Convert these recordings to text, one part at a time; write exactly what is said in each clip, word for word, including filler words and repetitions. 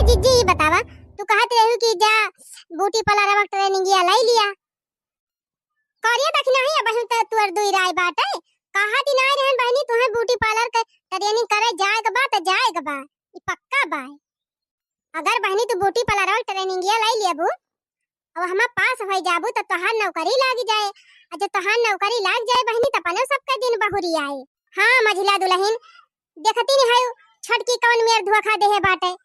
जीजी, ई बतावा, तू कहत रहू कि जा ब्यूटी पार्लर अब ट्रेनिंगिया लइ लिया। करिया देखी नहीं, अबहिं त तुअर दुई राय बाटे। कहा दिन आए रहन बहिनी, तुहे ब्यूटी पार्लर के ट्रेनिंग करे जाए के बा त जाए के बा, ई पक्का बा। अगर बहिनी तू ब्यूटी पार्लर वाला ट्रेनिंगिया लइ लेबू, अब हमा पास होइ जाबू त तोहार नौकरी लाग जाए। आ जब तोहार नौकरी लाग जाए बहिनी, त अपने सबके दिन बहुरी आए। हाँ मझिला दुलहिन, देखती नहीं है छोटकी कवन मेर धोखा देहे बाटे।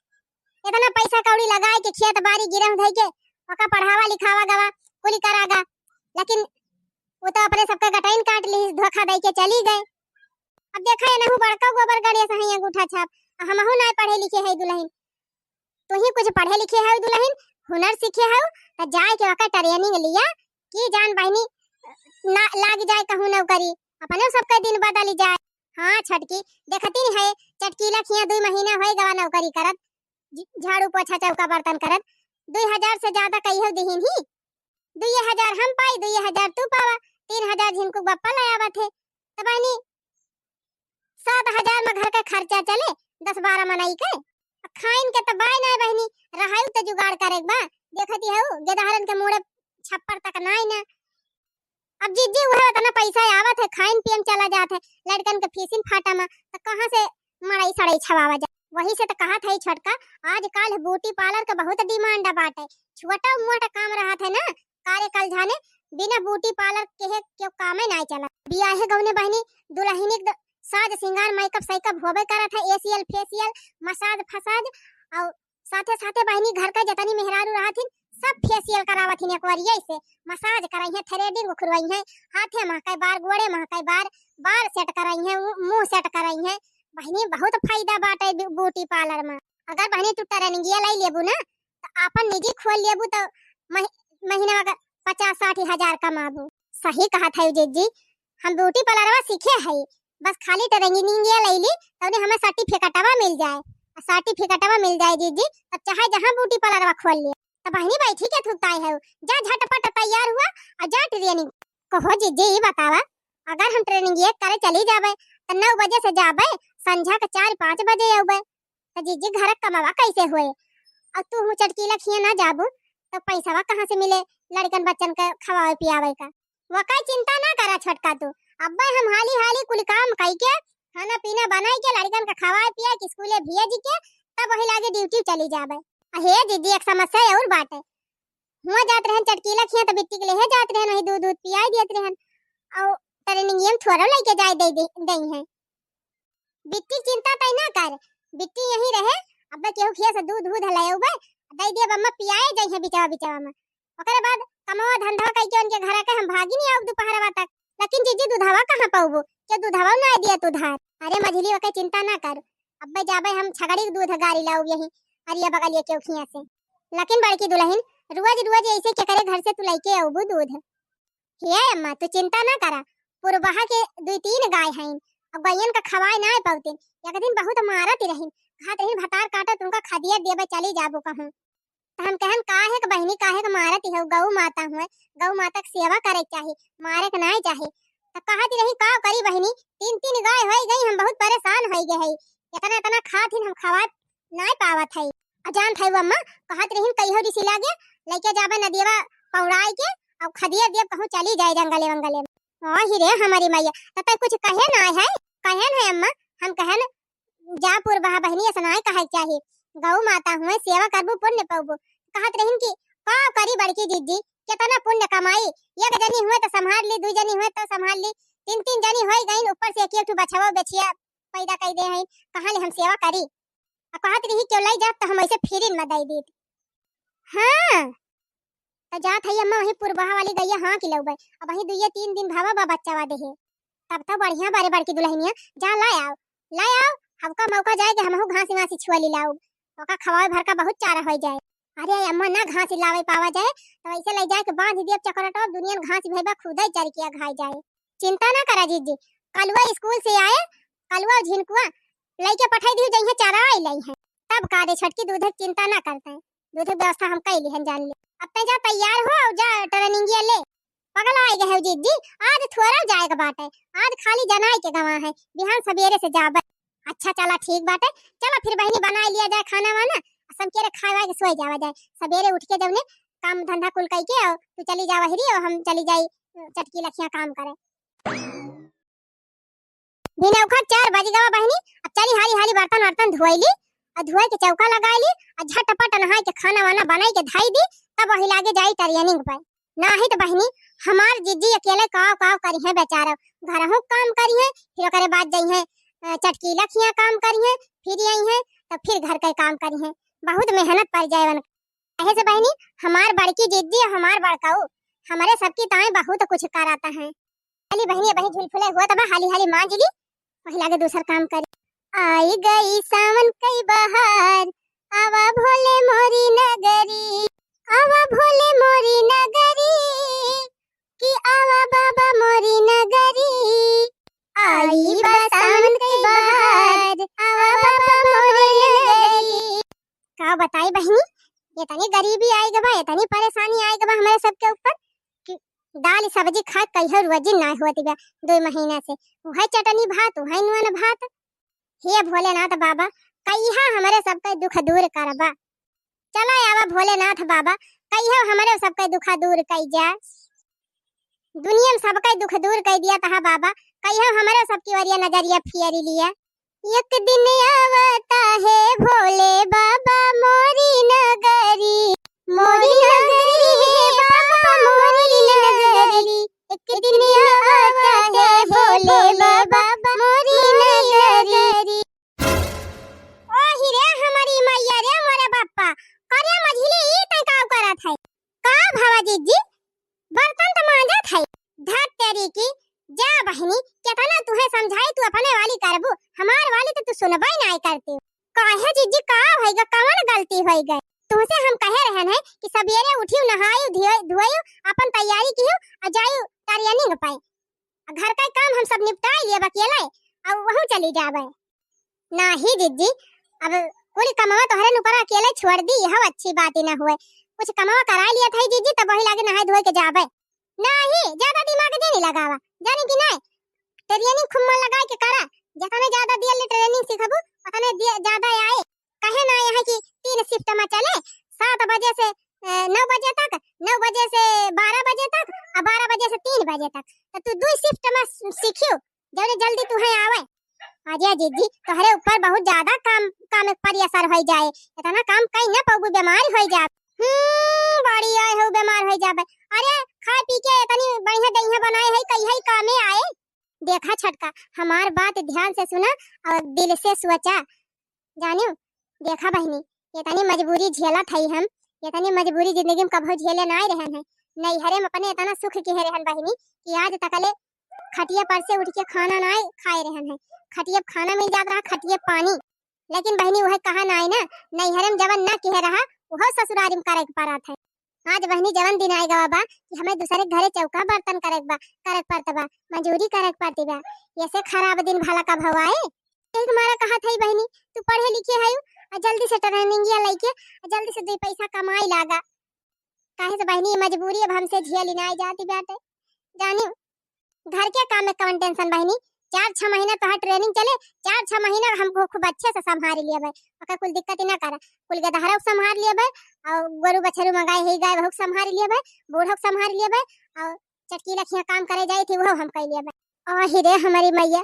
इतना पैसा कौड़ी लगाए के खेत बारी गिरहूँ धइ के ओका पढ़ावा लिखावा गवा कुली करा गा, लेकिन वो तो अपने सबके गटइन काट ली, धोखा दइ के चली गए। अब देखा है नहु बड़का गोबर गणेश है अंगूठा छाप, आ हमहू ना पढ़े लिखे है दुलहिन। तू ही कुछ पढ़े लिखे है दुलहिन, हुनर सीखे है, त जाए के ओका ट्रेनिंग लिया कि जान बहिनी ना लाग जाए कहूँ नौकरी, अपने सबके दिन बदल जाए। हाँ छोटकी, देखती नहीं है चटकीला खिया दुई महीना होइ गवा नौकरी करत, झ-, झाड़ू पोछा चौका बर्तन करत, दुई हजार से ज्यादा कहियो दिहिन ही। दुई हजार हम पाई, दुई हजार तू पावा, तीन हजार झिनकू बप्पा ले आवत है। त बहिनी सात हजार में घर के खर्चा चले, दस बारह मनई के। आ खाइन के त बाय नाय बहिनी, रहायु त जुगाड़ करे के बा। देखती हऊ गेदहरन के मूड़े छप्पर तक नाय ना। अब जीजी उहे उतना पैसा आवत है, खाइन पियन चला जात है, लड़कन के फीसिन फाटा में, त कहाँ से मड़ई सड़ई छवावा जा? वही से त कहत है छोटका, आजकल ब्यूटी पार्लर के बहुत डिमांड बाटे। छोटा मोटा काम रहत है ना, कार्य कल जाने बिना ब्यूटी पार्लर के है केहू कामे नाय चला। बियाहे गौने बहिनी दुलहिनी के द-, साज सिंगार मेकअप सेकअप होबे करत है, एसियल फेसियल, मसाज फसाज, और साथे साथे बहिनी घर का जतनी मेहरारू रहत हिन, सब फेसियल करावत हिन, एक बार यही से मसाज करई है, थ्रेडिंग उखरवई है, हाथे महकई बार, गोड़े महकई बार, बार सेट करई है, उ-, मुंह सेट करई है। बहिनी बहुत फायदा बाटे ब्यू-, ब्यूटी पार्लर में। अगर बहिनी तू ट्रेनिंगिया लई लेबू ना, त आपन निजी खोल लेबू त मही-, महीना में पचास साठ हजार कमाबू। सही कहत है जीजी, हम ब्यूटी पार्लरवा सीखे है, बस खाली ट्रेनिंगिया लई ली, तउने हमें सर्टिफिकेटवा मिल जाए, आ सर्टिफिकेटवा मिल जाए जीजी, तब चाहे जहाँ ब्यूटी पार्लरवा खोल ले। तब बहिनी बैठी के थुकताई है, जा झटपट तैयार हुआ और जा ट्रेनिंग। कहो जीजी, ई बतावा, अगर हम ट्रेनिंग ये करे चली जाबे, त नौ बजे से जाबे, संझा के चार पाँच बजे अउबे, त जीजी घर कमावा कैसे होए? और तू हूँ चटकीला खिया ना जाबू, तो पैसावा कहाँ से मिले लड़कन बच्चन के खवावे पियावे का? वका चिंता ना करा छोटका तू, अब्बे हम हाली हाली कुल काम कई के, खाना पीना बनाई के, लड़कन के खवाए पिया के स्कूले भेज के, तब वही लागे ड्यूटी चली जाबे। अहे जीजी, एक समस्या और बाटे। हुआ जात रहन चटकीला खिया, त बिट्टी के लेहे जात रहन, वही दूध दूध पियाई देत रहन, और ट्रेनिंगिया में थोड़ा लेके जाए दे, दे, दे हैं। बिट्टी के चिंता तय ना कर, बिट्टी यहीं रहे, अब्बे केहू खिया से दूध दूध ले अउबे, दे दिया बम्मा पियाए जाई है बिचवा बिचवा में। ओकरे बाद कमवा धंधा कई के उनके घर के हम भागी नहीं आउब दोपहरवा तक। लेकिन जीजी दूधवा कहाँ पाउबू, के दूधवा ना दिया तू धार। अरे मझली, ओके चिंता ना कर, अब्बे जाबे हम छगड़ी के दूध गारी लाउब यहीं अरिया बगलिया केहू खिया से। लेकिन बड़की दुलहिन, रोज रोज ऐसे केकरे घर से तू लइके अउबू दूध? हे अम्मा, तू चिंता ना करा, पुरबहा के दुई तीन गाय हईन, अब गइयन का खवाए ना पाउतिन। एक दिन बहुत मारत रहिन, कहत रहिन भतार काटत उनका खदिया देबे चली जाबू कहूँ। त हम कहन, काहे के बहिनी, काहे के मारत हो? गौ माता हुए, गौ माता के सेवा करे के चाही, मारे के नाय चाही। त कहत रही, का करी बहिनी, तीन तीन गाय होई गई, हम बहुत परेशान होई गए हई। इतना इतना खात हिन, हम खवात नाय पावत हई। आ जानत हई अम्मा, कहत रहिन कहियो रिसी लागे, लइके जाबे नदियवा पौड़ाई के, अब खदिया देब कहूँ चली जाए जंगले वंगले में। आही रे हमारी मैया, त तै कुछ कहे नाय है, कहे नाय अम्मा, हम कहन जा पुरबहा बहिनी, ऐसा नाय कहे के चाही। गौ माता हुए, सेवा करबू, पुण्य पउबू। कहत रहिन कि का करी बड़की जीजी, केतना पुण्य कमाई, एक जनी हुए त संभाल ली, दुई जनी हुए त संभाल ली, तीन तीन जनी होई गईन, ऊपर से एक एक ठो बछवा बेचिया पैदा कई दे हैं, कहाँ ले हम सेवा करी? आ कहत रही क्यों लई जात त हम ऐसे फ्री में दई दीत। हाँ, त जात हई अम्मा, वही पुरबहा वाली गइया हाँकि लउबे। अब वही दुइये तीन दिन भवा बा बच्चावा देहे। तब तो बढ़िया बारे बड़की दुलहिनिया, जा ला आव, ला आव, हमका मौका जाए के हमहू घासी वासी छुआ ली लाउब। ओका खवावे भर का बहुत चारा होई जाए। अरे अम्मा, ना घासी लावे पावा जाए, तो ऐसे ले जाए के बांध दिया चकरटवा, दुनियन घासी भइबा खुदे चर के अघाई जाए। चिंता ना करा जीजी, कलुआ स्कूल से आए, कलुआ झिनकुआ लइके पठाई दिहु, जइहे चराई लइहे। तब का दे छोटकी, दूध के चिंता ना करते, दूध के व्यवस्था हम कई लिहन जान ले। अब तै जा तैयार हो और जा ट्रेनिंगिया ले। पगला आई गए हो जीजी, आज थोड़ा जाए के बाटे, आज खाली जनाई के गवा है, बिहान सवेरे से जाबे। अच्छा चला ठीक बाटे, चला फिर बहिनी बनाई लिया जाए खाना वाना, सब केरे खाए वाए के सोए जावा जाए। सबेरे उठ के जौने काम धंधा कुल कई के और तू चली जावा हिरी और हम चली जाई चटकी लखिया काम करे। भिनौखा चार बज गवा बहिनी, अब चली हाली हाली बर्तन वर्तन धोई ली और धोए के चौका लगाई ली और झटपट नहाई के खाना वाना बनाई के धाई दी, तब वही लागे जाई ट्रेनिंग पे। नाही तो बहिनी, हमार जिज्जी अकेले काव काव करी है बेचारा, घरहू काम करी है, फिर ओकरे बाद जाई है, अ, चटकी लखिया काम करी है, फिर आई है तो फिर घर के काम करी है, बहुत मेहनत पड़ जाए उनका। कहे से बहिनी, हमार बड़की जिज्जी और हमार बड़काऊ हमरे सबकी ताई बहुत कुछ कराता है। चली बहिनी, बहिनी झुलफुले हुआ तब हाली हाली मांज ली, वही लागे दूसर काम करी। आई गई सावन कई बहार, आवा भोले मोरी नगरी, आवा भोले मोरी नगरी, कि आवा बाबा मोरी नगरी। आई बा सावन कई बहार, आवा बाबा मोरी नगरी। का बताई बहिनी, इतनी गरीबी आइ गवा, इतनी परेशानी आइ गवा हमरे सबके ऊपर कि दाल सब्जी खा कहियो रोजी ना होत बा दो महीना से। उहे चटनी भात, उहे नून भात। हे भोलेनाथ बाबा, कहिया हमरे सबके दुख दूर करबा। चला आवा भोलेनाथ बाबा, कहिया हमरे सबके दुख दूर कई जा। दुनिया में सबके दुख दूर कई दिया तहा बाबा, कहिया हमरे सबकी ओरिया नजरिया फियरी लिया। एक दिन आवता है भोले बाबा मोरी नगरी, मोरी नगरी है बाबा मोरी नगरी। एक दिन आवता है भोले बाबा मोरी नगरी। ओ हिरे हमारी मैया रे मोरे बाप्पा, करे मझिली ई तै का करत है? का भवा जिज्जी, बर्तन त मांजत है। धत तेरी की, जा बहिनी, केतना तुहे समझाई, तू अपने वाली करबू, हमार वाली त तू सुनबे नाय करती। काहे जिज्जी, का भइगा, कवन गलती होई गई? तुमसे हम कहे रहन है कि सबेरे उठियो, नहायो, धियो-, धोयो, अपन तैयारी कियो और जायो ट्रेनिंग पे। आ घर का काम हम सब निपटाई लिए बकियले, और वहू चली जाबे। नाही जिज्जी, अब कुल कमवा तोहरे ऊपर अकेले छोड़ दी, यह अच्छी बात ही ना हुए। कुछ कमवा करा लिया था जिज्जी, तब वही लागे नहाए धोए के जाबे। नाही, ज्यादा दिमाग जे नहीं लगावा, जानी कि नहीं? ट्रेनिंग खूब मन लगा के करा, जितने ज्यादा दिया ले ट्रेनिंग सीखबू, उतने दिया ज्यादा आए। कहे ना यहाँ की तीन शिफ्ट में चले, सात बजे से, अ, नौ बजे तक, नौ बजे से बारह बजे तक, और बारह बजे से तीन बजे तक। तो तू दो शिफ्ट में सीखियो, जौने जल्दी तुहे आवे। अरे जिज्जी, तोहरे ऊपर बहुत ज्यादा काम, काम पर असर होई जाए। इतना काम कई ना पाबू, बीमार होई जाबे। हम्म, बड़ी आए हो, बीमार होई जाबे। अरे, खाए पी के इतनी बढ़िया दहिया बनाए है, कई है कामे आए। देखा छोटका, हमार बात ध्यान से सुना और दिल से सोचा। जानियो, देखा बहिनी, इतनी मजबूरी झेलत हई हम, इतनी मजबूरी जिंदगी में कभो झेले नाय रहन है। नैहरे में अपने इतना सुख किहे रहन बहिनी कि आज तकले खटिया पर से उठ के खाना नाय खाए रहन है। खटिया पे खाना मिल जात रहा, खटिया पे पानी। लेकिन बहिनी, वह कहा नाय ना, नैहरे में जवन ना किहे रहा, वह ससुरारी में करे के पड़त है। आज बहिनी जवन दिन आए गवा बा कि हमें दूसरे के घरे चौका बर्तन करे के बा, करे के पड़त बा, मजूरी करे के पड़ती बा। ऐसे खराब दिन भला कब हवा है? एक मारा कहा था बहिनी, तू पढ़े लिखे है आ जल्दी से ट्रेनिंगिया लेके आ जल्दी से दो पैसा कमाई लागा। काहे से बहिनी, ये मजबूरी अब हमसे झेली ना जाती बाटे। जानी, घर के काम में कवन टेंशन बहिनी, चार छह महीना तोहार ट्रेनिंग चले, चार छह महीना हम खूब अच्छे से संभाल लिए भाई, ओकर कुल दिक्कत ही ना करा, कुल गदहरा के संभाल लिए भाई, और गोरू बछरू मंगाए है गाय बहू के संभाल लिए भाई, बूढ़ो के संभाल लिए भाई, और चटकी लखिया काम करे जाई थी, वो हम कह लिए भाई। आही रे हमारी मैया,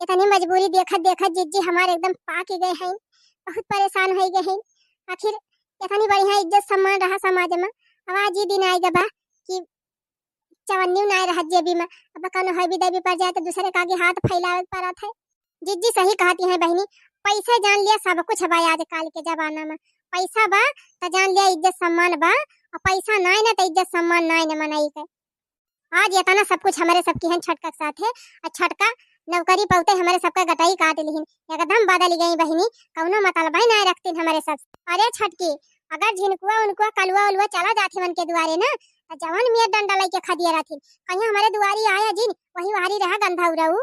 इतनी मजबूरी देखत देखत जिज्जी हमारे एकदम पाक गए हैं, बहुत परेशान हो गए हैं। आखिर इतनी बढ़िया इज्जत सम्मान रहा समाज में, अब आज ये दिन आएगा बा कि चवन्नी ना रह जेबी में, अब कौनो हबी देवी पर जाए तो दूसरे के आगे हाथ फैलावे के पड़त है। जिज्जी सही कहती हैं बहिनी, पैसे जान लिया सब कुछ बा आजकल के जमाना में। पैसा बा तो जान लिया इज्जत सम्मान बा, और पैसा नाय ना तो इज्जत सम्मान नाय ना मनई के। आज इतना सब कुछ हमारे सबकी है छोटका के साथ है, और छोटका नौकरी पौते हमारे सबका गटाई काट लिहिन, एकदम बदल गई बहिनी, कौनो मतलब ही ना रखतीन हमारे सब। अरे छोटकी, अगर झिनकुआ उनकुआ कलुआ उलुआ चला जात हिवन के दुआरे ना, तो जवन मियाँ डंडा लेके खदिया रहथिन, कहीं हमारे दुआरी आया जिन, वही वारी रहा गंधा उराऊ।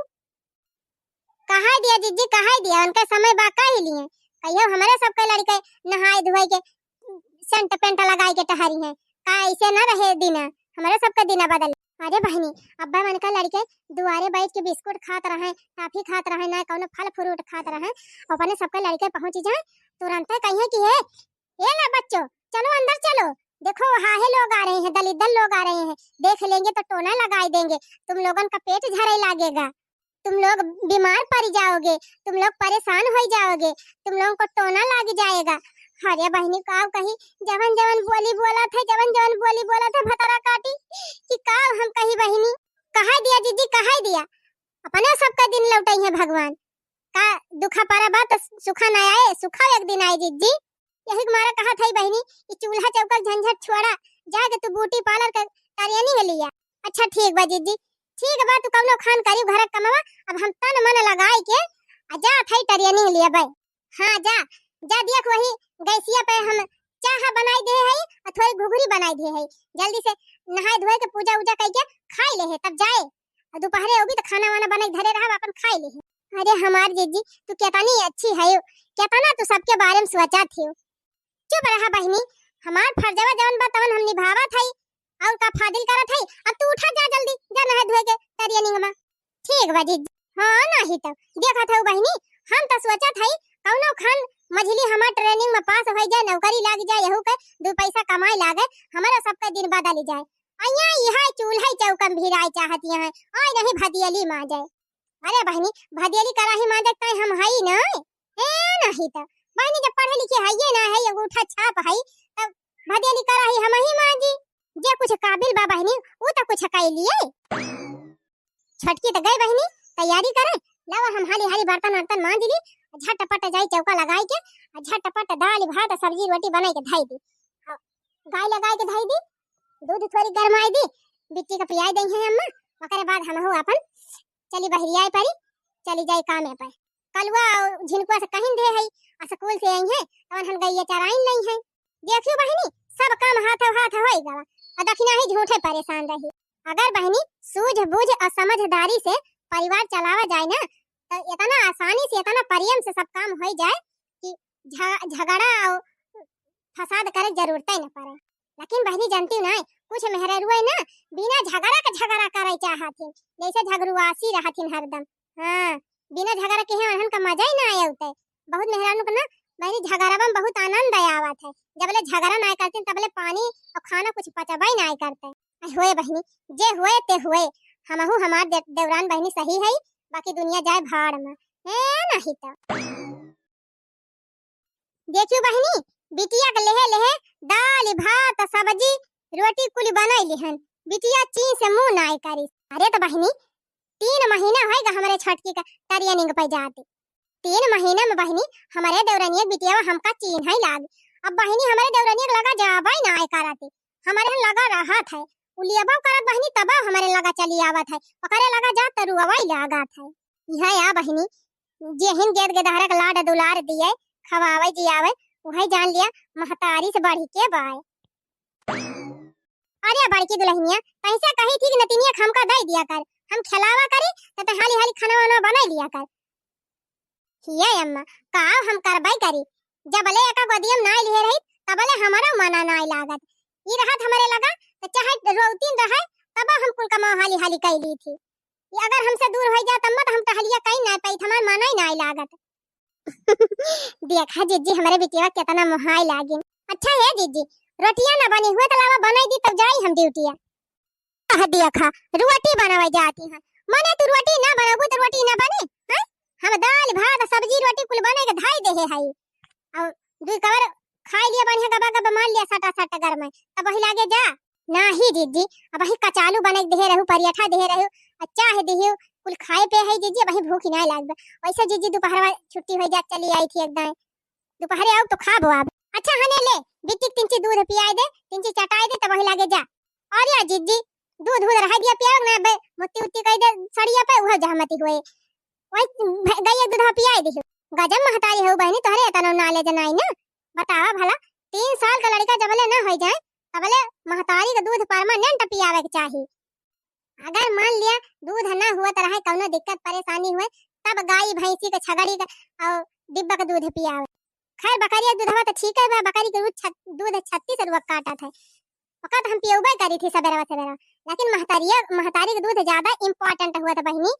कहाई दिया जिज्जी, कहाई दिया, उनका समय बा कह लिए, कहियो हमारे सबके लड़के नहाए धोए के सेंट पेंट लगाए के टहरी हैं, का ऐसे न रहे दिन, हमारे सबके दिन बदल। अरे बहिनी, अब्बा मन का लड़के दुआरे बैठ के बिस्कुट खात रहे, टॉफी खात रहे, ना कौनो फल फ्रूट खात रहे, अपने सबके लड़के पहुँच जाए, तुरंत कहिए कि हे ए ना बच्चों, चलो अंदर चलो। देखो, वहाँ है लोग आ रहे हैं, दलिद्दर लोग आ रहे हैं, देख लेंगे तो टोना लगाई देंगे, तुम लोगन का पेट झरे लागेगा, तुम लोग बीमार पड़ जाओगे, तुम लोग परेशान हो जाओगे, तुम लोगों को टोना लाग जाएगा। अरे बहिनी, का कही, जवन जवन बोली बोलत है, जवन जवन बोली बोलत है भतरा काटी, कि का हम कही बहिनी। कहा दिया जिज्जी, कहा दिया, अपने सबका दिन लौटइहैं भगवान। का दुखा पारा बा त सुखा ना आए, सुखा एक दिन आए जिज्जी। यही के मारा कहत हई बहिनी, ई चूल्हा चौका झंझट छोड़ा, जाके तू ब्यूटी पार्लर के training लिया। अच्छा ठीक बा जिज्जी, ठीक बा, तू कौनो खान करियो घर के कमवा, अब हम तन मन लगाई के आ जात हई training लिया बे। हाँ जा, जा देख वही गैसिया पे हम चाह बनाई दे हई और थोड़ी घुघरी बनाई दे हई। जल्दी से नहाए धोए के पूजा उजा कई के खाई ले है, तब जाए। और दोपहरे होगी तो खाना वाना बनाई धरे रहा, अपन खाई ले है। अरे हमार जिज्जी, तू कितनी अच्छी है, कितना तू सबके बारे में सोचा थी। चुप रहा बहिनी, हमार फर्जवा जवन बा तवन हम निभावत हई, और का फाजिल करत हई। अब तू उठा जा जल्दी, जा नहा धोए के training में। ठीक बा जिज्जी। हाँ नहीं तो देखत हऊ बहिनी, हम तो सोचत हई कौनो खान मझली हमार training में पास हो जाए, नौकरी लाग जाए, यहू के दू पैसा कमाए लागे, हमारा सबके दिन बदल जाए। अइया इहा चूल्हा चौकम भिराए चाहती हैं, आए नहीं भदियली माँ जाए। अरे बहिनी, भदेली कराही मांजत तय हम हई न। ए, नहीं त बहिनी, जब पढ़े लिखे हइये ना है, अंगूठा छाप हई, तब भदेली कराही हम ही मांजी। जे कुछ काबिल बा बहिनी, उ त कुछ कई लिए। छोटकी त गई बहिनी तैयारी करे, लावा हम हाली हाली बर्तन वर्तन मांज ली, झटपट जाई चौका लगाई के, आ झटपट दाल भात सब्जी रोटी बनाई के धई दी। आ, गाय लगाई के धई दी, दूध थोड़ी गरमाई दी, बिट्टी के पियाई दई है अम्मा, ओकरे बाद हमहू अपन चली बहरियाए परी, चली जाई कामे पर। कलुआ और झिनकुआ से कहिन दे हई, आ स्कूल से आई हैं, तवन हम गइया चराइन लई हैं। देखियो बहिनी, सब काम हाथों हाथ होई गवा, आ दखिना ही झूठे परेशान रही। अगर बहिनी सूझ बूझ और समझदारी से परिवार चलावा जाए ना, तो इतना आसानी से, इतना प्रेम से सब काम होई जाए कि झ-, झगड़ा और फसाद करे जरूरत ही न पड़े। लेकिन बहिनी जानती ना, कुछ मेहरारुआ ना बिना झगड़ा के झगड़ा करे चाहथिन, जैसे झगड़ुआसी रहथिन हरदम। हाँ, बिना झगड़ा के है उन्हन का मजा ही ना आया होता है। बहुत मेहरारू को ना बहिनी झगड़वा में बहुत आनंद आवत है। जबले झगड़ा ना करते तबले पानी और खाना कुछ पचबा ही ना करते। आ होए बहिनी, जे होए ते होए, हमहू हमार दे-, देवरान बहिनी सही है, बाकी दुनिया जाए भाड़ में। ए नहीं तो। देखियो बहिनी, बिटिया के लेहे लेहे दाल, भात, सब्जी, रोटी कुल बनाई लिहन। बिटिया चीं से मुँह नाय करी। अरे तो बहिनी, तीन महीना होएगा हमरे छोटकी का training पे जाते। तीन महीना में बहिनी, हमरे देवरनिया बिटिया हमका चीन्है लाग। अब बहिनी, हमरे देवरनिया के लगा जाबे नाय करती, हमरे लगा रहत है। उलियबो करत बहिनी, तबो हमरे लगा चली आवत है, ओकरे लगा जा त रुआवै लागत है। इहाँ आ बहिनी, जेहिन गेद गेदहरा के लाड दुलार दिए, खवावे जियावे, उहै जान लिया महतारी से बढ़ी के बाय। अरे बड़की दुलहिनिया, कैसे कही थी कि नतिनिया के हमका दे दिया कर, हम खिलावा करी, त ते हाली हाली खाना वाना बनाई लिया कर। हिये अम्मा, का हम करबै करी, जबले एका गोदियम नाय लिहे रही, तबले हमारा मना नाय लागत। ई रहत हमरे लगा, त चाहे रोवतीन रहे, तब हम कुल कमाओ हाली हाली कई ली थी। ये अगर हमसे दूर होई जात, अम्मा, त हम टहलिया कई ना पाई, हमार मना ही नाय लागत। देखा जिज्जी, हमरे बिटिया केतना मोहाय लागिन। अच्छा हे जिज्जी, रोटिया ना बनी हुए त लावा बनाई दी, तब जाई हम ड्यूटिया। कह दिया खा, रोटी बनावे जाती है, मने तू रोटी ना बनाबू त रोटी ना बने, हैं? हम दाल भात सब्जी रोटी कुल बने के धाई देहे हई, और दुई कवर खाई लिया बढ़िया गबा गबा मार लिया सटा सटा घर में, तब वही लागे जा। नाही जिज्जी, अब वही कचालू बने के देहे रहू, परियठा देहे रहू, आ चाह देहे, कुल खाए पे है जिज्जी, वही भूख ही नहीं लागबे। वैसे जिज्जी दोपहरवा छुट्टी हो जात चली आई थी एकदम, दोपहरे आओ तो खाबो आप। अच्छा हने ले, बिटिक तिंची दूध पियाए दे, तिंची चटाए दे, तब वही लागे जा। अरे जिज्जी, दूध उध रह दिया पियावे ना बे, मुत्ती उत्ती कह दे सड़िया पे, उहे जहमती हुए। वही भ-, गइया दूध पियाए दिहु। गजब महतारी हो बहिनी, तोहरे एतनो knowledge नाई ना। बतावा भला, तीन साल का लड़का जबले ना हो जाए, तबले महतारी का दूध permanent पियावे के चाही। अगर मान लिया दूध ना हुआ तो रहे, कौनो दिक्कत परेशानी हुए, तब गाय भैंसी के, छगड़ी के और डिब्बा का दूध पियावे। खैर, बकरिया के दूधवा तो ठीक है बा, बकरी के दूध छत-, दूध छत्तीस रुपया काटत है, ओका तो हम पियबे करी थी सबेरवा सबेरवा, लेकिन महतारिया, महतारी के दूध ज्यादा important हुआ था बहिनी,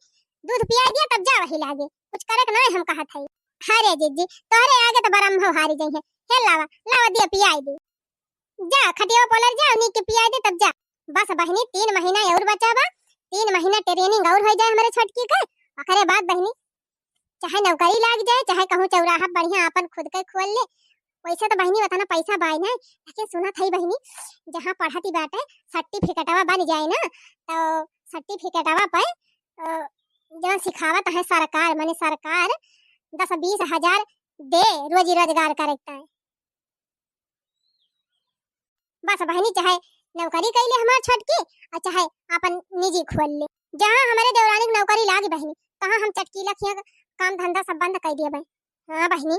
दूध पिया दिया तब जा वही लागे, कुछ करे के नहीं हम कहत है। अरे जिज्जी, तोहरे आगे तो ब्रह्म हारी गई है, हे लावा, लावा दिया पियाई दी। जा, खटियावा पर लड़ जा, उन्हीं के पियाई दे, तब जा। बस बहिनी, तीन महीना और बचा बा, तीन महीना training और होइ जाए हमरे छोटकी के, ओकरे बाद बहिनी, चाहे नौकरी लाग जाए, चाहे कहूँ चौराहा बढ़िया आपन खुद के खोल ले। वैसे तो बहिनी, उतना पैसा बाय नाहीं, लेकिन सुनत हई बहिनी, जहाँ पढ़ती बाटे, सर्टिफिकेटवा बन जाए ना, तो सर्टिफिकेटवा पे, अ, जौन सिखावत है सरकार, माने सरकार दस बीस हजार दे रोजी रोजगार करे के ताई। बस बहिनी, चाहे नौकरी कइले हमार छोटकी, और चाहे आपन निजी खोल ले। जहाँ हमरे देवरानी के नौकरी लागी बहिनी, तहाँ हम चटकीला खिया काम धंधा सब बंद कर दिए बहिनी। हाँ बहिनी,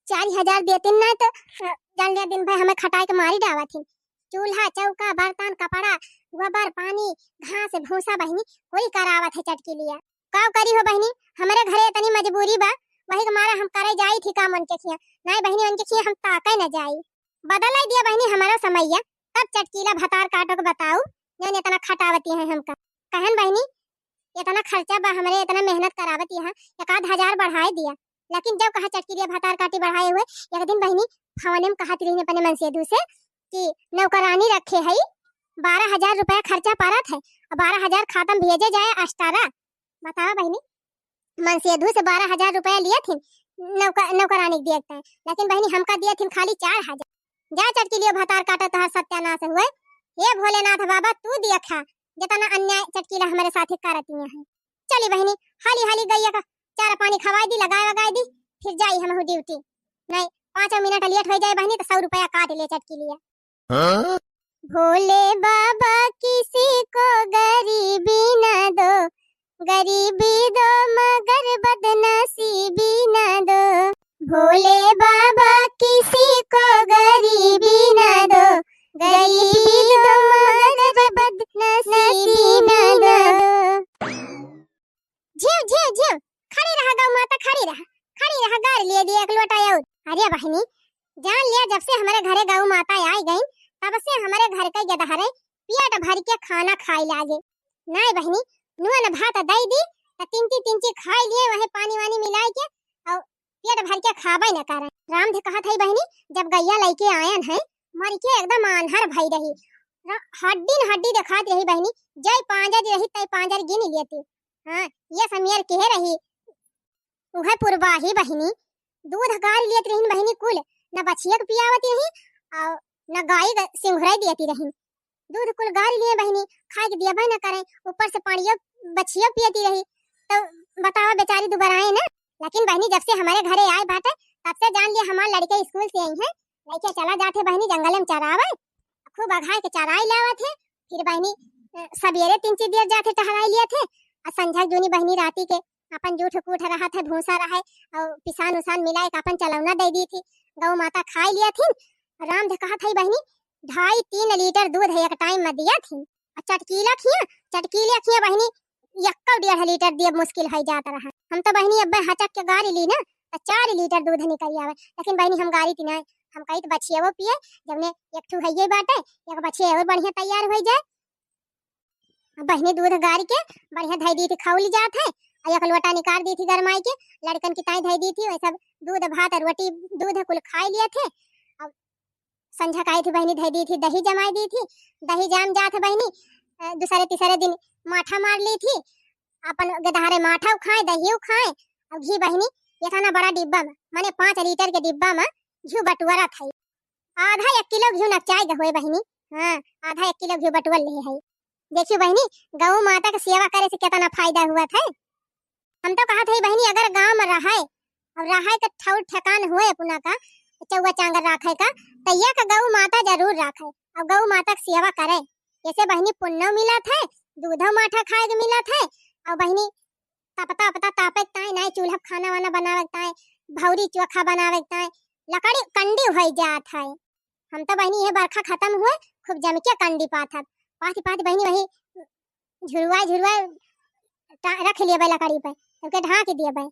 चार हजार देतिन ना तो, अ, जान लिया दिन भर हमें खटाए के मारी डावत ही। चूल्हा, चौका, बर्तन, कपड़ा, गोबर, पानी, घास, भूसा बहिनी, कोई करावत है चटकीलिया। का करी हो बहिनी, हमरे घरे इतनी मजबूरी बा, वही के मारा हम करे जाई थी काम उनके खिया। नहीं बहिनी, उनके खिया हम ताके न जाई। बदलाई दिया बहिनी हमारा समैया, तब चटकीला भतार काटो के बताऊ, जौन इतना खटावती है हमका। कहन बहिनी, इतना खर्चा बा हमरे, इतना मेहनत करावती है, एक आध हजार बढ़ाए दिया। लेकिन जब कहा चटकीलिया भतार काटी बढ़ाए हुए, एक दिन बहिनी फोने में कहत रही अपने मनसेधू से कि नौकरानी रखे है, बारह हजार रुपया खर्चा परत है, और बारह हजार खातम भेजे जाए अस्टारा। बतावा बहिनी, मनसेधू से बारह हजार रुपया लिए थी नौकर-, नौकरानी के दिए थे, लेकिन बहिनी हमका दिए थी खाली चार हजार। जा चटकीलियो भतार काटा तोहार सत्यानाश हुए। हे भोलेनाथ बाबा, तू दिया खा, जितना अन्याय चटकीला हमारे साथ करती है। चली बहिनी, हाली हाली गैया का चारा पानी खवाई दी, लगाए वगाए दी, फिर जाई हम ड्यूटी। नहीं, पाँचों मिनट लेट हो जाए बहिनी तो सौ रुपया काट ले चटकीलिया। हाँ? भोले बाबा किसी को गरीबी ना दो, गरीबी दो मगर बदनसीबी ना दो। भोले बाबा किसी को गरीबी ना दो, गरीबी दो मगर बदनसीबी ना दो। झिउ, झिउ, झिउ, खड़ी रहा गौ माता, खड़ी रहा, खड़ी रहा, गार लिए दिए एक लोटा और। अरे बहिनी, जान लिया जब से हमारे घरे गौ माता आई गई, तब से हमारे घर के गदहरे पेट भर के खाना खाए लागे। नहीं बहिनी, नून भात दई दी, त तिनची तिनची खाई लिए, वही पानी वानी मिलाई के, और पेट भर के खाबे न करे। रामधे कहत है बहिनी, जब गैया लइके आयन है, मर के एकदम आन्हर भई रही, र-, हड्डी न हड्डी देखात रही बहिनी, जय पांजर रही तय पांजर गिन लेती। हाँ, ये समियर के रही, उहे पुरबाही बहिनी, दूध गार लेत रही बहिनी कुल, न बछिया के पियावती रही, और न गाय के सिंघुराई देती रही। दूध कुल गारी लिए बहिनी, खाए के दियबे न करे, ऊपर से पानियो बछियो पियती रही। तो बतावा बेचारी दुबराए ना। लेकिन बहिनी जब से हमारे घरे आए बाटे, तब से जान लिया हमार लड़के स्कूल से आई हैं, लइके चला जात है बहिनी जंगल में चरावे, खूब अघाए के चराई लावत है। फिर बहिनी, अ, सबेरे तीन चार देर जात है टहराई लियत है, और संझा जूनी बहिनी राती के अपन जूठ कूठ रहत है, भूसा रहे, और पिसान उसान मिलाए के अपन चलौना दे दी थी, गौ माता खाई लियत ही। रामधे कहत है बहिनी, ढाई तीन लीटर दूध है एक टाइम में दिया थी। और चटकीला खिया, चटकीला खिया बहिनी, यक्को डेढ़ लीटर दिए मुश्किल है जात रहा। हम तो बहिनी अब्बे हचक के गारी ली ना, तो चार लीटर दूध निकल आवे, लेकिन बहिनी हम गारी ती ना, हम कही तो बछियावो पिए, जब ने एक ठू है ये बाटे, एक बछिया और बढ़िया तैयार हो जाए। अब बहिनी दूध गार के बढ़िया धई दी थी, खौली जात है, और एक लोटा निकाल दी थी गरमाई के, लड़कन की ताई धई दी थी, वही सब दूध भात और रोटी दूध कुल खाई लिए थे। अब संझा काई थी बहिनी धई दी थी, दही जमाई दी थी, दही जाम जात है बहिनी, अ, दूसरे तीसरे दिन माठा मार ली थी, अपन गदहारे माठा खाए, दही खाए, और घी बहिनी ये था ना बड़ा डिब्बा में, माने पाँच लीटर के डिब्बा में घी बटुअरा था। आधा एक किलो घिउ नकचाई गए होए बहिनी। हाँ, आधा एक किलो घिउ बटुअल ले है। देखियो बहिनी, गौ माता के सेवा करे से कितना फायदा हुआ था। हम तो कहत है बहिनी, अगर गाँव में रहे और रहे के ठौर ठेकान हुए अपना का, चौवा चांगर राखे का, तो ये का गौ माता जरूर राखे और गौ माता के सेवा करे। जैसे बहिनी पुण्यो मिलत है, दूधो माठा खाए के मिलत है, और बहिनी तपता उपता तापे के ताई, नाई चूल्हा पे खाना वाना बनावे के ताई, भौरी चोखा बनावे के ताई, लकड़ी कंडी होइ जात है। हम तो बहिनी ये बरखा खत्म हुए, खूब जम के कंडी पाथब। पाथी पाथी बहिनी वही झुरवाए झुरवाए टा-, रख लिए लकड़ी पे, सबके ढाँक दिए।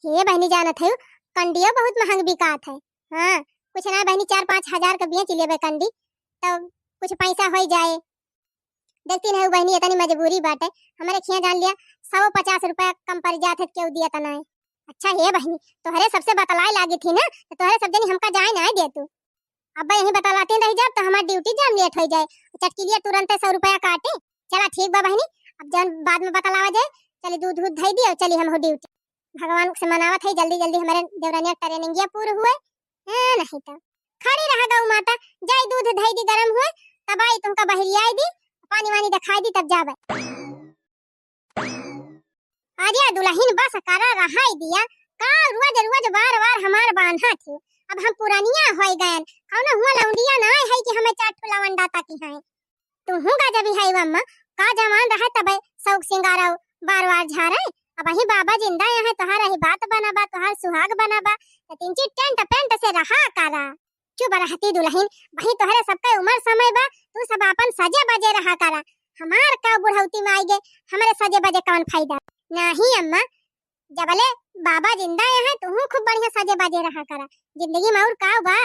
हे बहिनी जानत है, कंडियो बहुत महंग बिकात है। हाँ, कुछ ना बहिनी, चार पाँच हजार के बेच लेबे कंडी, तब कुछ पैसा होइ जाए। देखती नहीं बहिनी, इतनी मजबूरी बाटे, हमारे खिया जान लिया, सौ पचास रुपया कम पड़ जात है, क्यों दिया तना है। अच्छा हे बहिनी, तोहरे सबसे बतलाए लागी थी ना, तो तोहरे सब जनी हमका जाए ना देतू। अब यहीं बतलाते रह जाब तो हमार ड्यूटी जाम लेट हो जाए। चटकिलिया तुरंते सौ रुपया काटे। चला ठीक बा बहिनी, अब जौन बाद में बतलावा जाए, चली दूध दूध धई दियो, चली हम हो ड्यूटी। भगवान से मनावत है जल्दी जल्दी हमारे देवरानिया ट्रेनिंगिया पूर हुए। हाँ, नहीं तो खड़ी रह गऊ माता, जाई दूध धई दी गरम हुए, तब आई तुमका बहरियाई दी, पानी वानी दिखाई दी तब जाबे। अरे दुलहिन बस करा रहाई दिया, का रोज रोज बार बार हमार बान्हा थी। अब हम पुरानिया होई गयन, कौनो हुआ लौंडिया ना है कि हमें चार ठो लवंडा तकी हैं। तुहूँ गजबी है अम्मा, का जवान रहे तबे शौक सिंगार बार बार झारे। अब ही बाबा जिंदा यहाँ तोहार ही बात बना बा, तोहार सुहाग बना बा, तो तिनची टेंट पेंट से रहा करा। चुप रहती दुलहिन, वही तोहरे सबके उम्र समय बा, तू सब आपन सजे बजे रहा करा। हमार का बुढ़ौती में आई गे, हमरे सजे बजे कौन फायदा? नहीं अम्मा, जबले बाबा जिंदा यहाँ, तू खूब बढ़िया सजे बजे रहा करा। जिंदगी में और का बा?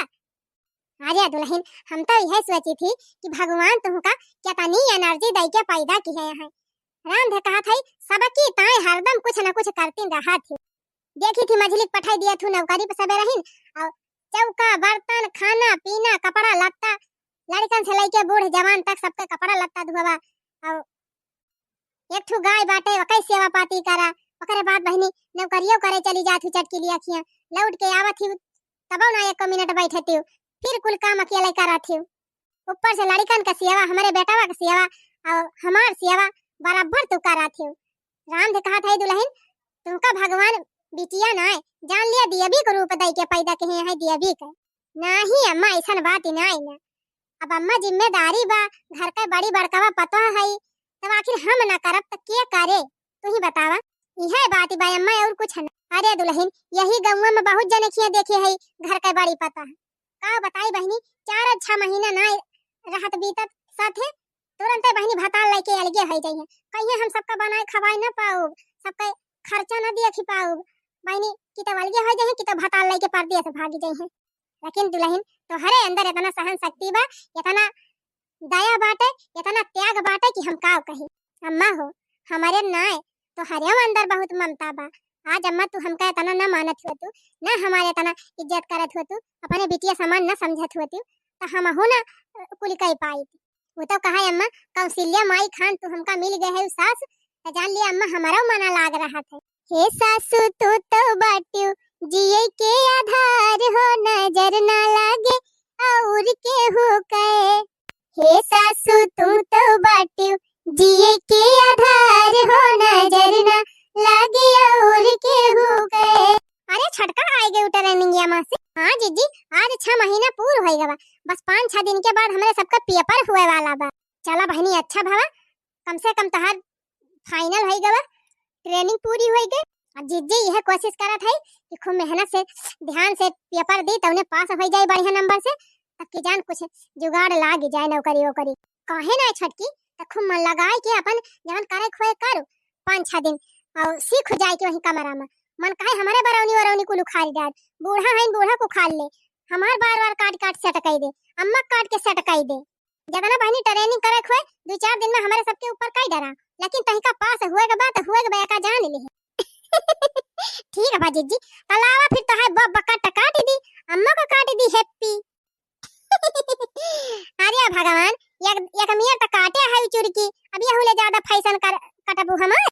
अरे दुलहिन, हम तो यह सोची थी कि भगवान तुमका कितनी एनर्जी दे के पैदा की है यहाँ। राम धे कहा था, सबकी ताए हरदम कुछ न कुछ करती रहा थी। देखी थी मझली के पठाई दिया थू नौकरी पे सबे रहीन, और चौका, बर्तन, खाना, पीना, कपड़ा लत्ता, लड़कन से लेके बूढ़ जवान तक सबके कपड़ा लत्ता धोवा, और एक ठू गाय बाटे, ओकर सेवा पाती करा, ओकरे बाद बहिनी नौकरियो करे चली जात हूँ चटकिलिया खिया, लौट के आवत ही तबो ना एको मिनट बैठती हूँ, फिर कुल काम अकेले करत हूँ। ऊपर से लड़कन का सेवा, हमरे बेटवा का सेवा, और हमार सेवा बराबर तू करत हूँ। राम धे कहा था दुलहिन, तुमका भगवान बिटिया ना है, जान लिया देवी के रूप दई के पैदा किहे हैं देवी के। नहीं अम्मा, ऐसन बात ही नहीं ना। अब अम्मा जिम्मेदारी बा, घर के बड़ी बड़कवा पतोह है, तब आखिर हम ना करब त के करे? तू ही बतावा। यह बात बा अम्मा, और कुछ ना। अरे दुलहिन, यही गौवा में बहुत जने खिया देखे है घर के बड़ी पतोह। का बताई बहिनी, चार छह महीना ना रहत बीतत साथे, तुरंते बहिनी भतार लेके अलगे हो जाइए। कहिए हम सबका बनाए खवाए ना पाऊब, सबके खर्चा ना दिए खी पाऊब। बहिनी कि तो अलगे हो जाइए कि तो भतार लेके परदेस भागी जाइए। लेकिन दुलहिन, तोहरे अंदर इतना सहन शक्ति बा, इतना दया बाटे, इतना त्याग बाटे कि हम का कही। अम्मा हो, हमारे नाय, तोहरे अंदर बहुत ममता बा। आज अम्मा तू हमका इतना ना मानत हुआ तू, ना हमारे इतना इज्जत करत हुआ तू, अपने बिटिया समान ना समझत हुआ तू, तो हम हो ना, अ, कुल कह पाई। वो तो कहा अम्मा, कौशल्या माई खान तू हमका मिल गए है सास, तो जान लिया अम्मा हमारा मना लाग रहा था। हे सासू तू तो बाट्यू जिए के आधार हो, नजर ना लागे और केहू के। हे सासू तू तो बाट्यू जिए के आधार हो, नजर ना लागे और केहू के। अरे छोटका आए गए ट्रेनिंगिया में से। हाँ जीजी, आज छह महीना पूर होई गवा, बस पाँच छह दिन के बाद हमरे सबका पेपर हुए वाला बा। चला बहिनी, अच्छा भवा, कम से कम तहार फाइनल होई गवा, ट्रेनिंग पूरी होई गई। अब जीजी यह कोशिश करत है कि खूब मेहनत से, ध्यान से पेपर दी, तौने पास हो जाए बढ़िया नंबर से, तब की जान कुछ जुगाड़ लाग जाए नौकरी वोकरी। कहे ना छोटकी, तो खूब मन लगाए के अपन जवन करे खोए करू, पाँच छह दिन और सीख जाए के वही कमरा में। मन कहे हमारे बरौनी वरौनी कुल उखाड़ डाल, बूढ़ा है बूढ़ा को उखाड़ ले, हमार बार बार काट काट सेट कई दे, अम्मा काट के सेट कई दे। जतना बहिनी ट्रेनिंग करे खोए, दो चार दिन में हमारे सबके ऊपर कई डरा, लेकिन तहिका पास हुए के बाद हुए के बया का जान ले। ठीक है बा जीजी, तलावा फिर तो है ब-, बकट काट दी, अम्मा को काट दी हैप्पी। अरे भगवान, एक, एक मियर तो काटे है चुरकी, अब यहू ले ज्यादा फैशन कर, कटबू हमार।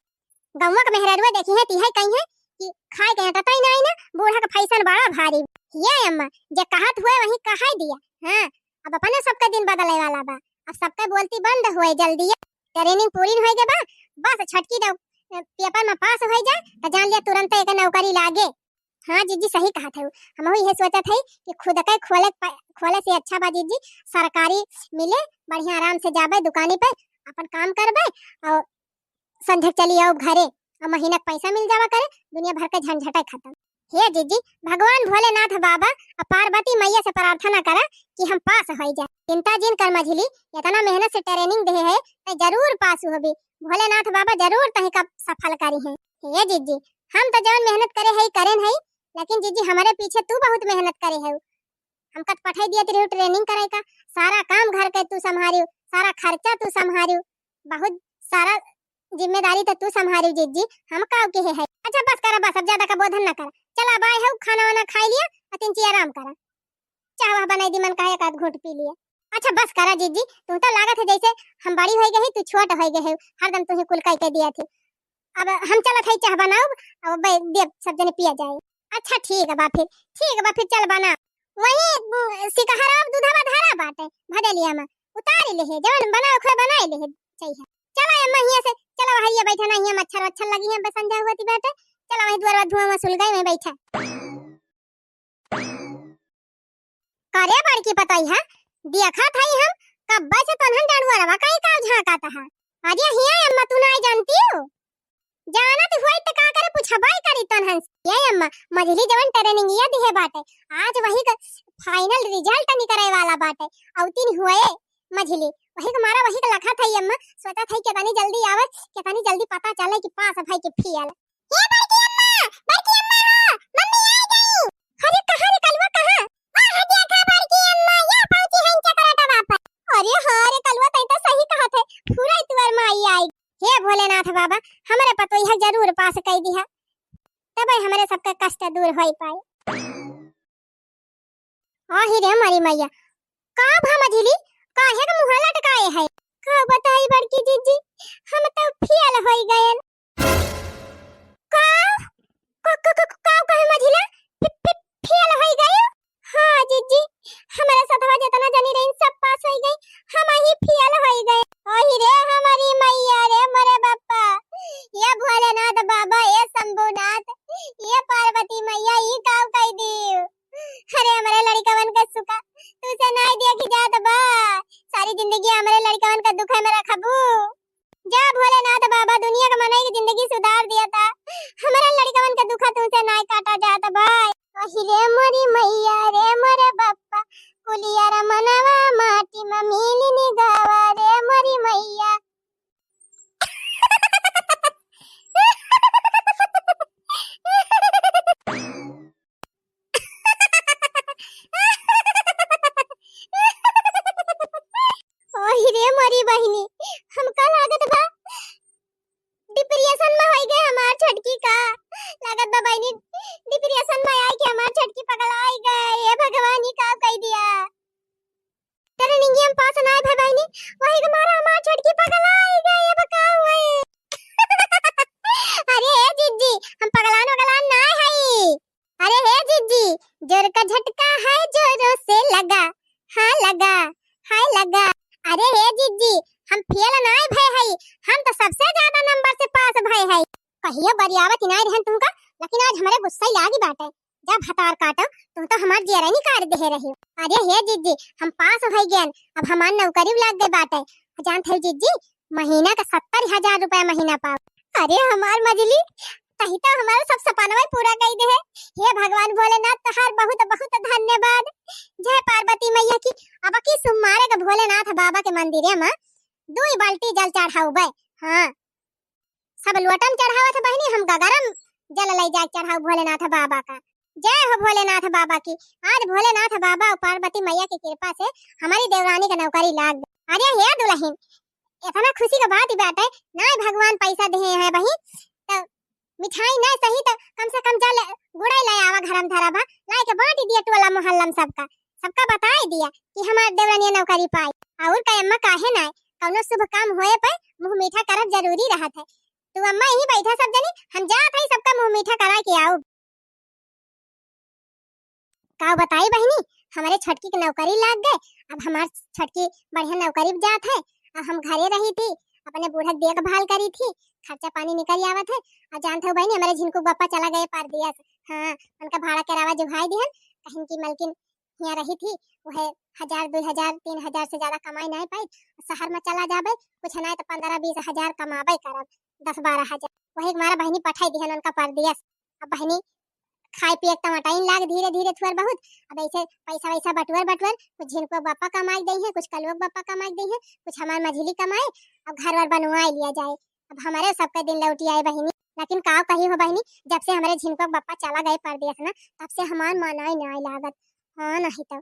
गौवा के मेहररुआ देखी है, ती है कहीं है कि खाए के हटता ही नहीं ना, बूढ़ा का फैशन बड़ा भारी। ये अम्मा, जे कहत हुए वही कहाई दिया। हाँ, अब अपने सबके दिन बदले वाला बा, अब सबके बोलती बंद हुए जल्दी। ट्रेनिंग पूरी होए के बा, बस छटकी दो, पेपर में पास हो जाए तो जान लिया तुरंत एक नौकरी लागे। हाँ जीजी, सही कहत है, हम यह सोचत है कि खुद के खोले प-, खोले से अच्छा बा जीजी, सरकारी मिले, बढ़िया आराम से जाबे दुकानी पे, अपन काम करबे और संझक चली आओ घरे, और महीना के पैसा मिल जावा करे, दुनिया भर के झंझटे खत्म। हे जीजी, भगवान भोलेनाथ बाबा और पार्वती मैया से प्रार्थना करा कि हम पास हो जाए। चिंता जिन कर मझली, इतना मेहनत से ट्रेनिंग दे है, तो जरूर पास होबी। भोलेनाथ बाबा जरूर तही का सफल करी हैं। हे जीजी, हम तो जौन मेहनत करे है, करेन है, लेकिन जीजी हमारे पीछे तू बहुत मेहनत करे है। हमका तो पठाई दिया तेरे ट्रेनिंग करे का, सारा काम घर के तू संभारियो, सारा खर्चा तू संभारियो, बहुत सारा जिम्मेदारी तो तू संभारी जिज्जी, हम काव के है। अच्छा बस करा बस, अब ज्यादा का बोधन ना करा। चला अब आए हउ, खाना वाना खाई लिया और तिनची आराम करा। चाह वाह बनाई दी, मन कहा एक आध घूंट पी लिया। अच्छा बस करा जिज्जी, तू तो लागत है जैसे हम बड़ी होइ गई, तू छोट होइ गए है, हरदम तू ही कुल कह के दिया थी। अब हम चलत है चाह बनाउब, अब बे-, देब सब जने पिया जाए। अच्छा ठीक बा फिर, ठीक बा फिर चल बना। वही, उम, सिकहरा दूधवा धरा बाटे भदेलिया में, उतारी ले है, जवन बनाओ खोए बनाई ले है, चाहिए। चला अम्मा हियां से, चला हरिया बैठा ना, हियां मच्छर वच्छर लगी है, बसन जा हुआ थी बैठे। चला वही दुआरवा धुआं हुआ सुलगाई में बैठा। करे बड़की पतोहिया, देखत हई हम, कब्बे से तोन्हन डंडुअरवा कहीं का झांकत है। अरे हिया अम्मा, तू नाई जानती हो? जानत हुई त का करे पुछबाई करी तोन्हन से। ये अम्मा, मझली जवन ट्रेनिंगिया दिहे बाटे, आज वही का final result निकरे वाला बाटे। अउतिन हुए मझली, वही का मारा वही का लखत हई अम्मा, सोचत हई केतनी जल्दी आवे, केतनी जल्दी पता चले कि पास भई कि फेल। ए बड़की अम्मा, बड़की अम्मा हो, मम्मी आ गई। अरे कहाँ रे कलवा, कहाँ? वाह, देखा बड़की अम्मा, या पहुंची है चकराटा बापा। अरे हाँ रे कलवा, तई तो सही कहत है, पूरा तुअर माई आई। हे भोलेनाथ बाबा, हमरे पतोहिया जरूर पास कई दिहा, तबे हमरे सबका कष्ट दूर होई पाए। आही रे हमारी मैया, का भा मझिली, काहे के मुँह लटकाए है? का बताई बड़की जिज्जी, हम तो फेल होई गयन। का? का, का, का, का कहे मझिला? फे-, फे-, फेल होई गयो? हाँ जिज्जी, हमरा सथवा जितना जनी रही सब पास होई गई, हम ही फेल होई गए। ओही रे हमारी मैया रे मोरे बापा, ये भोलेनाथ बाबा, ये शंभुनाथ, ये पार्वती मैया, ई काव कई दियो। अरे हमरे लड़िकवन के सुखा तुसे नाई देखी जात बा, सारी जिंदगी हमरे लड़िकवन के दुखे में रखबू। जा भोलेनाथ बाबा, दुनिया के मनई के जिंदगी सुधार दिया था। हमरा लड़िकवन के दुखा तुमसे नाय काटा जात भाई। अहि रे मोरी मैया रे मोरे बप्पा, कुलिया रे मनवा माटी में मिली निगावा रे मोरी मैया। ओही रे मोरी बहिनी, हमका लागत बा depression में होई गए हमार छोटकी का। लागत बा बहिनी, depression में आई के हमार छोटकी पगलाई गए। हे भगवान, ई का कई दिया? तेरे निंगियम पास ना आए भाई बहिनी, वही के मारा हमार छोटकी पगलाई गए। अब का हुए? अरे हे जिज्जी, हम पगलान वगलान ना हई। अरे हे जिज्जी, जोर का झटका है, जोरों से लगा, हाँ लगा, हाय लगा। अरे हे जिज्जी, हम फेल नाय भय हई, हम तो सबसे ज्यादा नंबर से पास भय हई। कहियो बरियावत नाय रहन तुमका, लेकिन आज हमरे गुस्सा ही लागी बाटे। जब हतार काटो, तुम तो हमार जियरा निकाल दे रही हो। अरे हे जिज्जी, हम पास भय गयन, अब हमार नौकरी लाग गई बाटे। जानत है जिज्जी, महीना का सत्तर हजार रुपया महीना पाओ। अरे हमार मजली, तही तो हमारा सब सपनवा पूरा कई दे है। हे भगवान भोलेनाथ, तोहार बहुत बहुत धन्यवाद। जय पार्वती मैया की। अब की सोमवारे के भोलेनाथ बाबा के मंदिरे में दुई बाल्टी जल चढ़ाउबे। हाँ, सब लोटम चढ़ावत बहिनी, हम गगरम जल लई जाके चढ़ाउ भोलेनाथ बाबा का। जय हो भोलेनाथ बाबा की। आज भोलेनाथ बाबा और पार्वती मैया की कृपा से हमारी देवरानी का नौकरी लाग गई। अरे हे दुलहिन, इतना खुशी का बात ही बाटे, नाय भगवान पैसा दिहे हैं बहिन, तो मिठाई ना सही तो कम से कम जल गुड़ाई ले आवा, घरम धरा भा, लाए के बांट दिया टोला मोहल्ला में सबका, सबका बताई दिया कि हमार देवरानिया नौकरी पाई। और का अम्मा काहे ना, कौनो शुभ काम होए पे मुंह मीठा करब जरूरी रहत है। तू अम्मा यहीं बैठा सब जनी, हम जात हई सबका मुंह मीठा करा के आउब। का बताई बहिनी, हमरे छोटकी के नौकरी लाग गए। अब हमार छोटकी बढ़िया नौकरी पे जात है, अब हम घरे रही थी, अपने बूढ़ा के देखभाल करी थी, खर्चा पानी निकल आवत है। और जानत हो बहिनी, हमरे झिनकू के बप्पा चला गए परदेस। हाँ, उनका भाड़ा किरावा जुभाई दिहन, कहिन की मलकिन हियाँ रही थी, वह हजार, दुई हजार, तीन हजार से ज्यादा कमाई नहीं पाई। शहर में चला जाबे, कुछ नहीं तो पन्द्रह बीस हजार कमाबे करब, दस बारह हजार। वही के मारा बहिनी पठाई दिहन उनका परदेस। अब बहिनी खाए पिए के टमाटाइन लाग धीरे धीरे थुअर बहुत। अब ऐसे पैसा वैसा बटुअर बटुअर कुछ झिनको बापा कमाए दई है, कुछ कलुआ के बापा कमाए दई है, कुछ हमार मझिली कमाए, अब घर वर बनवाए लिया जाए। अब हमारे सबके दिन लौटी आए बहिनी। लेकिन का कही हो बहिनी, जब से हमारे झिनको के बापा चला गए परदेस ना, तब से हमार मन आए ना आए लागत। हाँ, नहीं तो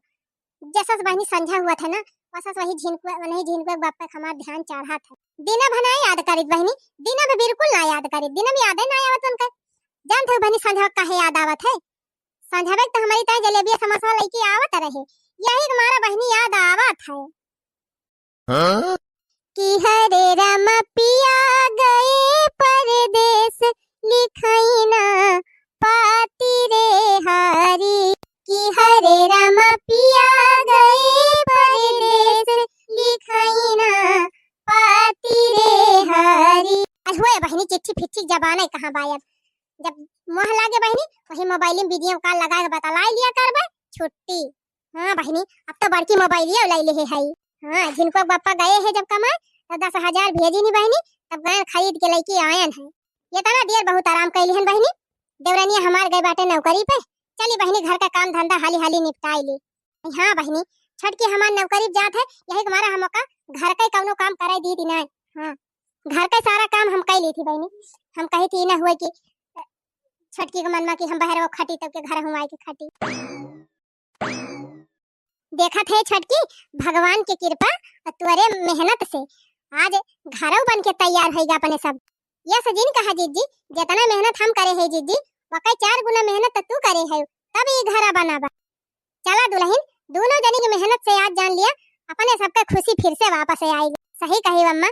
जसस बहिनी संझा हुआ था ना, बस वही झिनकुआ, वही झिनकुआ के बाप पे हमार ध्यान चढ़त है। दिना भर ना याद करित बहिनी, दिना भर बिल्कुल ना याद करित, दिना में यादे ना आवत उनका। जानत हो बहिनी, संझा काहे याद आवत है? संझा तो हमारी ताई जलेबिया समोसा लेके आवत रहे, यही के मारा बहिनी याद आवत है। हाँ? कि हरे राम पिया गए परदेस लिखइना पाती रे हरी, कि हरे राम पिया गए परदेस लिखइना पाती रे हरी। अरे होए बहिनी, चिट्ठी फिट्ठी जमाना कहाँ बा अब। जब मोह लागे बहिनी, वही मोबाइल में वीडियो कॉल लगा के बतलाई लिया करबे, छुट्टी। हाँ बहिनी, अब तो बड़की मोबाइलिया लाई ले है। हाँ, झिनकुआ के बापा गए है जब कमाए, तो दस हजार भेजी नी बहिनी, तब गए खरीद के लेके आयन है। ये तना देर बहुत आराम कैली हन बहिनी, देवरनिया हमार गए बाटे नौकरी पे। चली बहिनी, घर का काम धंधा हाली हाली निपटाई ली। हाँ बहिनी, छोटकी हमार नौकरी जात है, यही के मारा हम ओका घर का ही कौनो काम कराई दी थी ना। हाँ, घर का सारा काम हम कर ली थी बहिनी। हम कही थी ना हुए कि छोटकी के मन में कि हम बाहर वो खटी तब के घर हुआ के खटी। देखत है छोटकी, भगवान के कृपा और तोरे मेहनत से आज घरौ बन के तैयार होइगा अपने सब। ये सजिन कहा जिज्जी, जितना मेहनत हम करे है जिज्जी, वकै चार गुना मेहनत तो तू करे है, तब ये घरा बना बा। चला दुलहिन, दोनों जनी के मेहनत से आज जान लिया, अपने सबके खुशी फिर से वापस आएगी। सही कही अम्मा,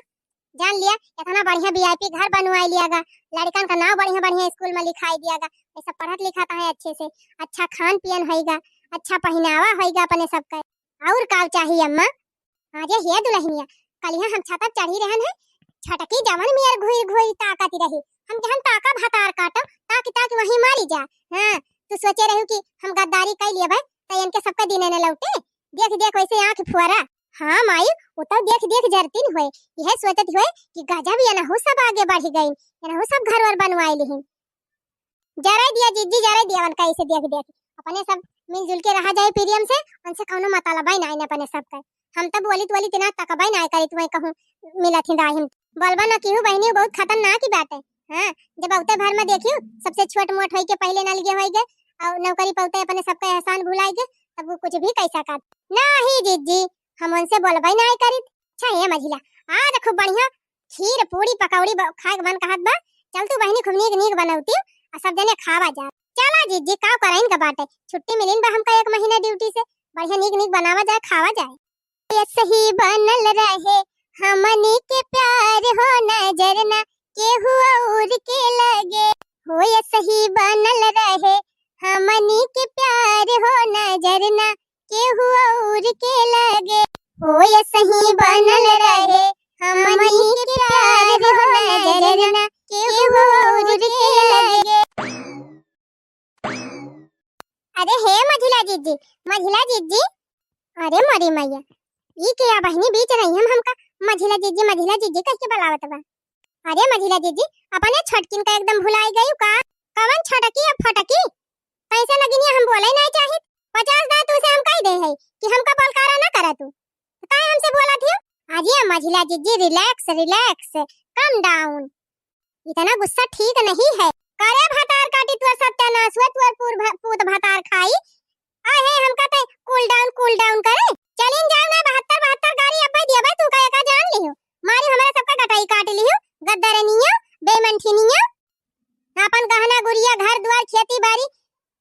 जान लिया, इतना बढ़िया वीआईपी घर बनवाई लिया गा, लड़कन का नाम बढ़िया बढ़िया स्कूल में लिखाई दिया गा, ये सब पढ़त लिखत है अच्छे से, अच्छा खान पियन होइगा, अच्छा पहनावा होइगा अपने सबके, और का चाहिए अम्मा? अरे हे दुलहिनिया, कलिया हम छतप चढ़ी रहन है, छोटकी जवन मेर घुरी घुरी ताकत रही, हम जहन ताका भतार काटो, ताकि ताकि वहीं मारी जा। हाँ, तू सोचे रहू कि हम गद्दारी कई लेबे, त इनके सबके दिने न लौटे। देख देख वैसे आँख फुअरा। हाँ माई, वो तो देख देख जरतीन हुए, यह सोचत हुए कि गजब, एनहू सब आगे बढ़ गई, एनहू सब घर वर बनवाए लिहिन। जराई दिया जिज्जी, जराई दिया उनका ऐसे देख देख। अपने सब मिलजुल के रहा जाए प्रेम से, उनसे कौनो मतलब ही ना अपने सब का। हम तो बोली तोली तिना तकबई ना करी, तुम्हें कहूँ मिलत ही दाहिन। बोलबा ना किहू बहिनी, बहुत खतरनाक ही बात है। हाँ, जब औते भर में देखियो, सबसे छोट मोट होई के पहले नलगे होई गए, और नौकरी पौते अपने सबका एहसान भुलाई गए, तब वो कुछ भी कह सकत। नहीं जिज्जी, हम उनसे बोलबई ना करी। अच्छा ए मझिला, आज खूब बढ़िया खीर, पूड़ी, पकौड़ी ब-, खाए के मन कहत बा। चल तू बहिनी खूब नीक नीक बनौती, आ सब जने खावा जा। चला जिज्जी, का कराइन का बाटे, छुट्टी मिलिन बा हमका एक महीना ड्यूटी से, बढ़िया नीक नीक बनावा जाए, खावा जाए। ऐसे ही बनल रहे हमनी के प्यार हो, नजर ना केहू और के लगे। हो ऐसे ही बनल रहे हमनी के प्यार हो, नजर ना केहू और के लगे। हो ऐसे ही बनल रहे हमनी के प्यार हो, नजर ना केहू और के लगे। अरे हे मझिला जिज्जी, मझिला जिज्जी। अरे मोरी मैया, ई के या बहिनी बीच रही हम हमका मझिला जिज्जी, मझिला जिज्जी कह के बुलावत बा। अरे मझिला जिज्जी, अपने छोटकिन का एकदम भुलाई गई का? कवन छोटकी अब फटकी? कैसे नगिनिया हम बोले नहीं चाहित। पचास दाय तू से हम कह दे है कि हमका बलकारा ना करा तू। तो काहे हमसे बोला थी? अरे मझिला जिज्जी, relax, relax, calm down। इतना गुस्सा ठीक नहीं है। करे भतार काटी तोर सत्यानाश हुआ, तोर पूर भ-, पूत भतार खाई। अहे, हमका ते cool down, cool down करे। चलिन जाओ ना, बहत्तर, बहत्तर गारी अब्बे दिया भाई, तू का एका जान लियो। मारी हमारा सबका गटाई काट लियो, गद्दरनिया, बेमंठिनिया। आपन गहना गुरिया, घर दुआर, खेती बारी,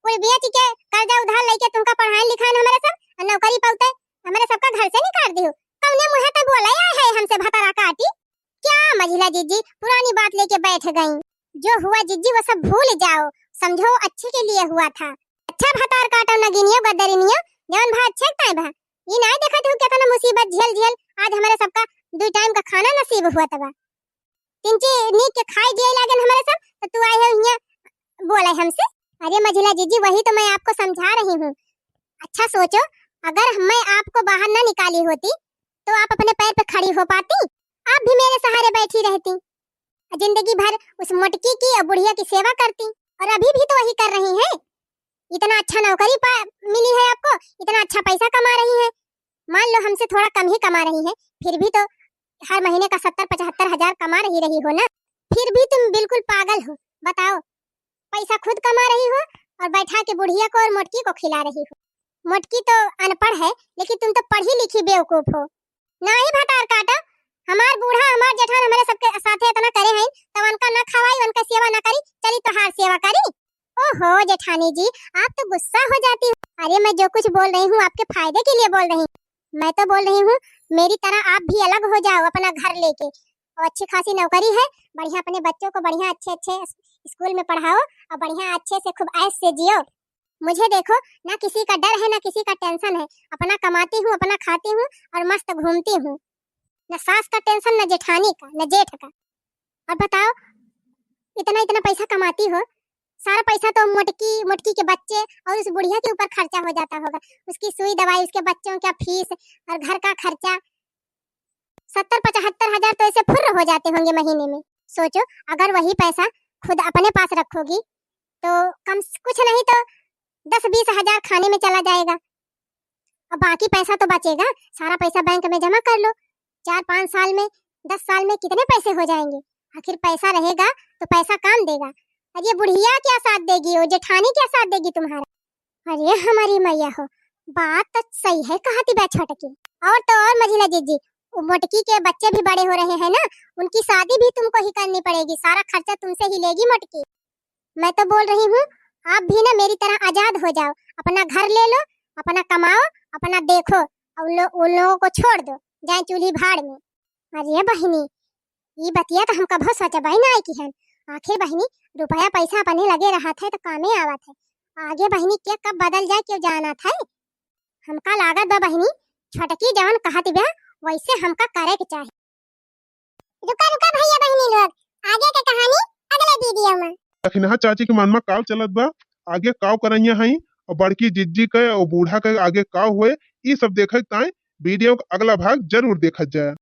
कुल बेच के, कर्जा उधार लेके तुमका पढ़ाए लिखाए हमारे सब, और नौकरी पौते हमारे सबका घर से निकाल दियो। कौने मुँहे ते बोले आए है हमसे भतारा काटी? क्या मझिला जिज्जी पुरानी बात लेके बैठ गई? जो हुआ जिज्जी वो सब भूल जाओ, समझो अच्छे के लिए हुआ था। अच्छा भतार काटो नगिनियो गदरिनियो, जवन भा अच्छे ताई भा। ई नाय देखत हो कितना मुसीबत झेल झेल आज हमारे सबका दो टाइम का खाना नसीब हुआ तबा। तिनके नीक के खाए जिए लागन हमारे सब, तो तू आए हो हियाँ बोले हमसे। अरे मझिला जिज्जी, वही तो मैं आपको समझा रही हूँ। अच्छा सोचो, अगर मैं आपको बाहर ना निकाली होती, तो आप अपने पैर पे खड़ी हो पाती? आप भी मेरे सहारे बैठी रहती, जिंदगी भर उस मोटकी की और बुढ़िया की सेवा करती, और अभी भी तो वही कर रही हैं। इतना अच्छा नौकरी पा, मिली है आपको, इतना अच्छा पैसा कमा रही है। मान लो हमसे थोड़ा कम ही कमा रही है, फिर भी तो हर महीने का सत्तर पचहत्तर हजार कमा रही, रही हो ना, फिर भी तुम बिल्कुल पागल हो। बताओ, पैसा खुद कमा रही हो और बैठा के बुढ़िया को और मोटकी को खिला रही हो। मोटकी तो अनपढ़ है, लेकिन तुम तो पढ़ी लिखी बेवकूफ हो। नाही भतार काटा, हमार बूढ़ा, हमार जेठान हमरे सबके साथे इतना करे हैं, तब उनका ना खवाई, उनका सेवा ना करी, चली तोहार सेवा करी। ओहो जेठानी जी, आप तो गुस्सा हो जाती हो। अरे मैं जो कुछ बोल रही हूँ आपके फायदे के लिए बोल रही हूँ। मैं तो बोल रही हूँ मेरी तरह आप भी अलग हो जाओ अपना घर लेके, और अच्छी खासी नौकरी है, बढ़िया अपने बच्चों को बढ़िया अच्छे अच्छे स्कूल में पढ़ाओ और बढ़िया अच्छे से खूब ऐश से जियो। मुझे देखो, ना किसी का डर है ना किसी का टेंशन है, अपना कमाती हूँ, अपना खाती हूँ और मस्त घूमती हूँ। न सास का टेंशन, न जेठानी का, न जेठ का। और बताओ, इतना इतना पैसा कमाती हो, सारा पैसा तो मोटकी मोटकी के बच्चे और उस बुढ़िया के ऊपर खर्चा हो जाता होगा। उसकी सुई दवाई, उसके बच्चों का फीस और घर का खर्चा, सत्तर पचहत्तर हजार तो ऐसे फुर्र हो जाते होंगे महीने में। सोचो, अगर वही पैसा खुद अपने पास रखोगी तो कम स- कुछ नहीं तो दस बीस हजार खाने में चला जाएगा, और बाकी पैसा तो बचेगा, सारा पैसा बैंक में जमा कर लो। चार पाँच साल में, दस साल में कितने पैसे हो जाएंगे? आखिर पैसा रहेगा तो पैसा काम देगा। और ये बुढ़िया क्या साथ देगी, वो जेठानी क्या साथ देगी तुम्हारा? अरे हमारी मैया हो, बात तो सही है कहती बा छोटकी। और तो और मझिला जीजी, वो मोटकी के बच्चे भी बड़े हो रहे हैं ना, उनकी शादी भी तुमको ही करनी पड़ेगी, सारा खर्चा तुमसे ही लेगी मोटकी। मैं तो बोल रही हूँ, आप भी ना मेरी तरह आजाद हो जाओ, अपना घर ले लो, अपना कमाओ, अपना देखो, और उन लो-, उन लोगों को छोड़ दो, जाए चूल्ही भाड़ में। अरे बहिनी, ई बतिया तो हम कभो सोचबे ना किहन। आखिर बहिनी, रुपया पैसा अपने लगे रहत है तो कामे आवत है। आगे बहिनी के कब बदल जाए केहू जानत है। हमका लागत बा बहिनी, छोटकी जवन कहत बा वैसे हमका करे के चाही। रुका रुका भैया बहिनी लोग, आगे के कहानी अगले वीडियो में। दखिनहा चाची के मन में काव चलत बा, आगे काव करइया हई, और बड़की जिज्जी के और बूढ़ा के आगे काव होए, ई सब देखे के ताई वीडियो का अगला भाग जरूर देखत जाए।